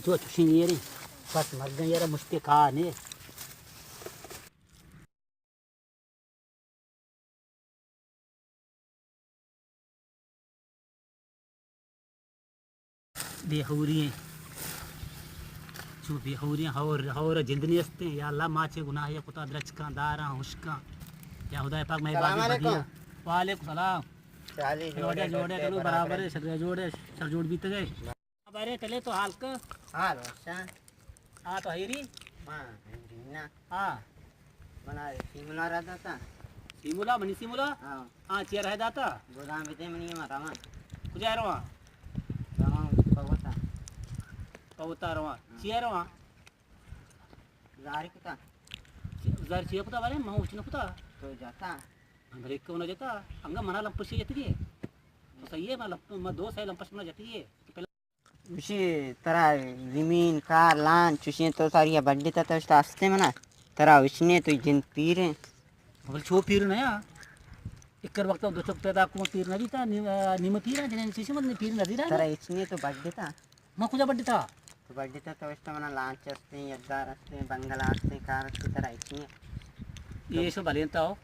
جو چوشیں یے رے، بس مرگاں یارا مشتے کار نے۔ بے ہوری ہیں۔ چو بے ہوری ہیں، ہور، ہور جند نیستیں۔ یا اللہ، ما چے گناہ یا کتا، درچکاں، داراں، ہشکاں۔ یا خدای پاک میں سلام عبادت علیکم۔ بدیا۔ وعلیکم سلام۔ چالی جوڑے، جوڑے، جوڑے، چلو برابر برابر ہے، ہے۔ سر جوڑے، سر جوڑ بیت گئے۔ بارے تلے تو حال کا؟ حال وشا۔ ہاں، تو ہیری؟ ہاں، ہیری نا۔ ہاں۔ بنا سیمولا رہ داتا۔ سیمولا، منی سیمولا؟ ہاں۔ ہاں، چیا رہ داتا؟ گودام بیتے منی ما رواں۔ کجا رواں؟ رواں پوتا۔ پوتا رواں۔ ہاں۔ چیا رواں؟ زاری کتا۔ زار چیا کتا بارے؟ من اچ نہ کتا۔ تو جاتا؟ ہاں، بلے کو نہ جتا۔ انگا منا لمپشی جتگی۔ تو صحیح ہے، من لمپ-، من دو سہ لمپش منا جتگی۔ گوشی ترا زمین کار لان چوشیں تو ساری بڈتا تو اشتا ہستے منا۔ ترا وشنے تو جند پیر ہیں۔ بل چو پیر نہ یا۔ اکر وقت دو چک پیدا کو پیر نہ بیتا، نیم، نیم پیر ہے، جنین چیشی مطلب پیر نہ دیرا۔ ترا اچنے تو بڈتا۔ ما کجا بڈتا؟ تو بڈتا تو اشتا منا لانچ ہستے، یدار ہستے، بنگلہ ہستے، کار ہستے، ترا اچنے۔ یہ شو بلینتا ہو۔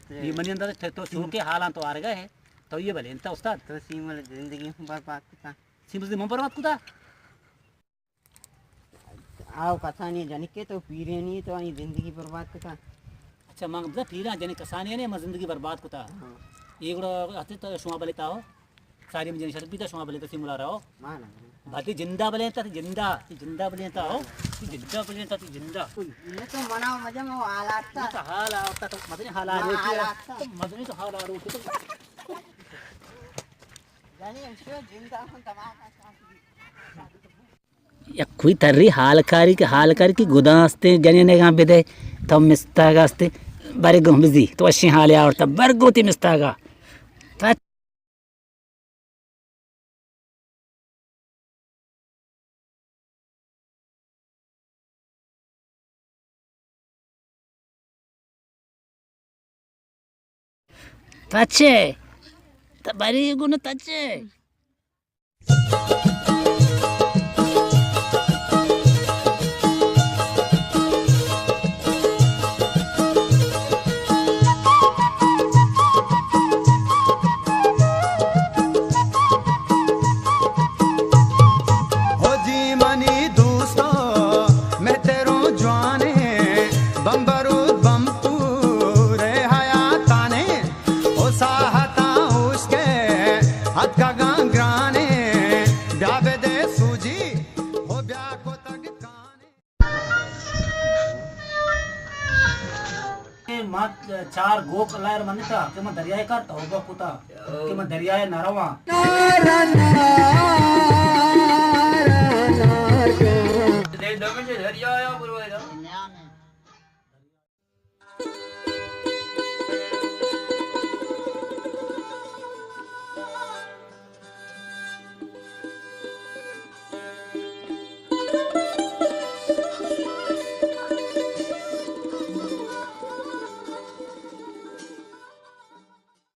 یہ منی انداز تو چوکے حالاں تو آرگا ہے۔ تو یہ بلینتا استاد۔ تو سیمل زندگی برباد کتا۔ سیمل زندگی برباد کتا۔ آو کسانی جنکے تو پیرینی تو آئی زندگی برباد کتا۔ اچھا، من گپتا پیران جنک کسانی نے من زندگی برباد کتا۔ ہاں۔ یہ گڑا ہستے تو شما بلے تاو۔ ساری من جن شرط بیتا شما بلے تو سیمولا رہو۔ مان۔ بھاتی جندا بلے تا جندا، جندا بلے تا ہو۔ جندا بلے تا جندا۔ یہ تو منا مجم حالات تا۔ یہ تو حال آتا تو مدنی حال آ روکی۔ مدنی تو حال آ روکی تو۔ یعنی ہم شو جندا ہم تمام۔ یک کوئی تری حال کاری کہ حال کاری کہ گداں ہستے جنینگاں بدے تو مستاگا ہستے برگوں بزی تو اشیں حالے آورتا برگو تی مستاگا۔ تچے۔ تبری گون تچے۔ ہو جی منی دوستاں، مہتروں جوانیں، بمبرود بمپورے حیاتانیں، او ساہتاں اوشکے اتکگاں گرانیں، بیا بدے سوجی، ہو بیا کتگ کانیں۔ کہ ما چار گوک اللہ ء منتا کہ ما دریائے کار توبہ کتا کہ ما دریائے نہ رواں۔